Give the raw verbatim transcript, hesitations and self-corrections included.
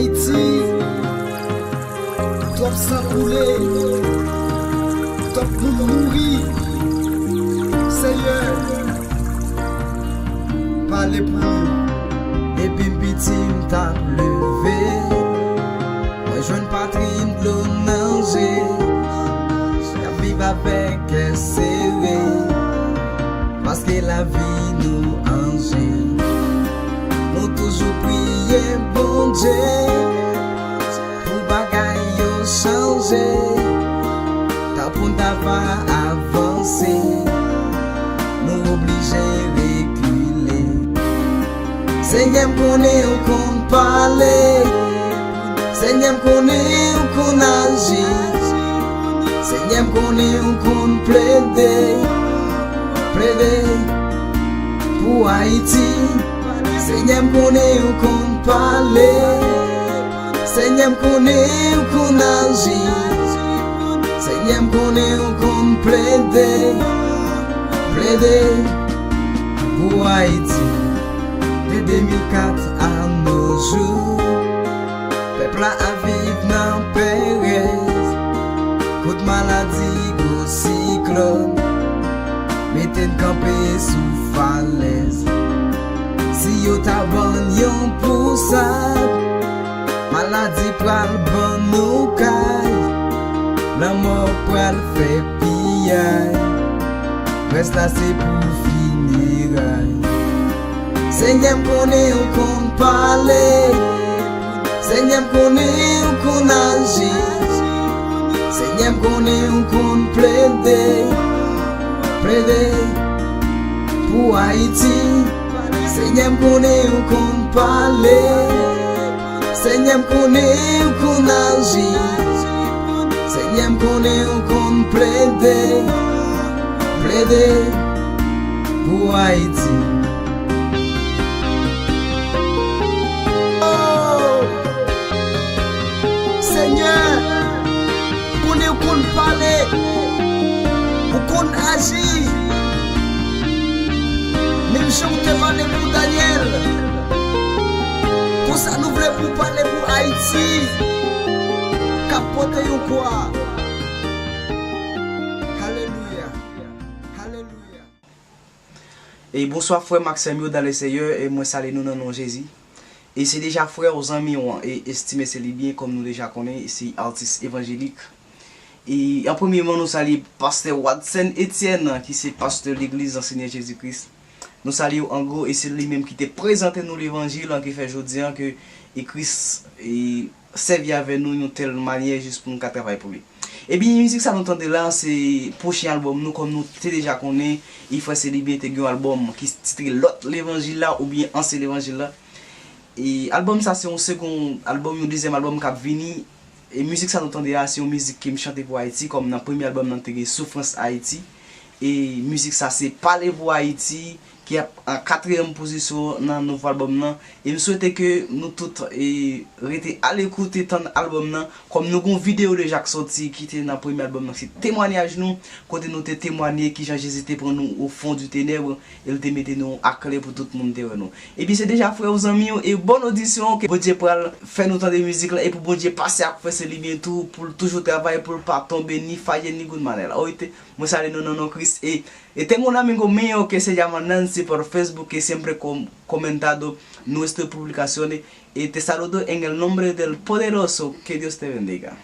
Ayiti, twòp san koule, twòp moun mouri. Seyè, pale pou nou. Depi m piti, m t ap leve. Mwen jwenn patri m dlo nan je. M ap viv avèk kè sere. Paske lavi nou an je. Nou toujou priye Bondye pou bagay yo chanje. Tan pou n ta va avanse, nou oblije rekile. Senyè, m konnen ou konn pale. Senyè, m konnen ou konn aji. Senyè, m konnen ou konn plede, plede pou Ayiti. Senyè, m konnen ou konn pale. Senyè, m konnen ou konn aji. Senyè, m konnen ou konn plede, plede pou Ayiti. De de mil kat a nos jours, pèp la ap viv nan perèz. Kout maladi, gwo siklòn, mete n kanpe sou falèz. Si yo ta ban n yon pousad, maladi pral ban nou kay. Lanmò pral fè piyay. Rès la se pou fineray. Senyè, m konnen ou konn pale. Senyè, m konnen ou konn aji. Senyè, m konnen ou konn plede, plede pou Ayiti. Senyè, m konnen ou konn pale. Senyè, m konnen ou konn aji. Senyè, m konnen ou konn plede, plede pou Ayiti. Oh! Senyè, m konnen ou konn pale, ou konn aji. Menm jan ou te pale pou Danyèl, konsa nou vle pou w pale pou Ayiti, k ap pote yon kwa. Alelouya. Alelouya. E bonswa frè m ak sè m yo dans le Seigneur, e mwen salye nou nan non Jezi. E se deja frè w, zanmi w, e estime se li byen, kòm nou deja konnen, se atis evanjelik. E an premyeman, nou salye pastè Wadson Etienne, ki se pastè legliz Senyè Jezi Kris. Nou salye w an gwo, e se li menm ki te prezante nou levanjil an ki fè jodi an ke e Kris e sèvi avè nou yon tèl manyè jis pou nou ka travay pou li. Ebyen, mizik sa nou tande la, se pwochen albòm nou, kòm nou te deja konnen, e frè Selibyen te gen yon albòm ki titre Lòt Levanjil la, oubyen Ansyen Levanjil la. E albòm sa se yon segon albòm, yon dezyèm albòm k ap vini. E mizik sa nou tande a, se yon mizik ke m chante pou Ayiti, kòm nan premye albòm nan te gen Soufrans Ayiti. E mizik sa se Pale pou Ayiti, ki ap an katriyèm pozisyon nan nouvo albòm nan. E m swete ke nou tout, e, rete alekout e tann albòm nan. Kòm nou gon videyo deja k sòti, ki te nan premye albòm nan, se temwanyaj nou, kote nou te temwanye kijan Jezi te pran nou au fond du ténèbres, e l te mete nou aklè pou tout moun te wè nou. Ebyen, se deja frè w, zanmi w, e bòn odisyon, ke Bondye pral fè nou tande mizik la, e pou Bondye pase ak frè Selibyen tou, pou l toujou travay, pou l pa tonbe ni faye ni goudmannen la. Oite, mwen salye nou nan non Kris, e, e tengo un amigo mío que se llama Nancy por Facebook, que siempre com-, comentado nuestras publicaciones, y te saludo en el nombre del poderoso, que Dios te bendiga.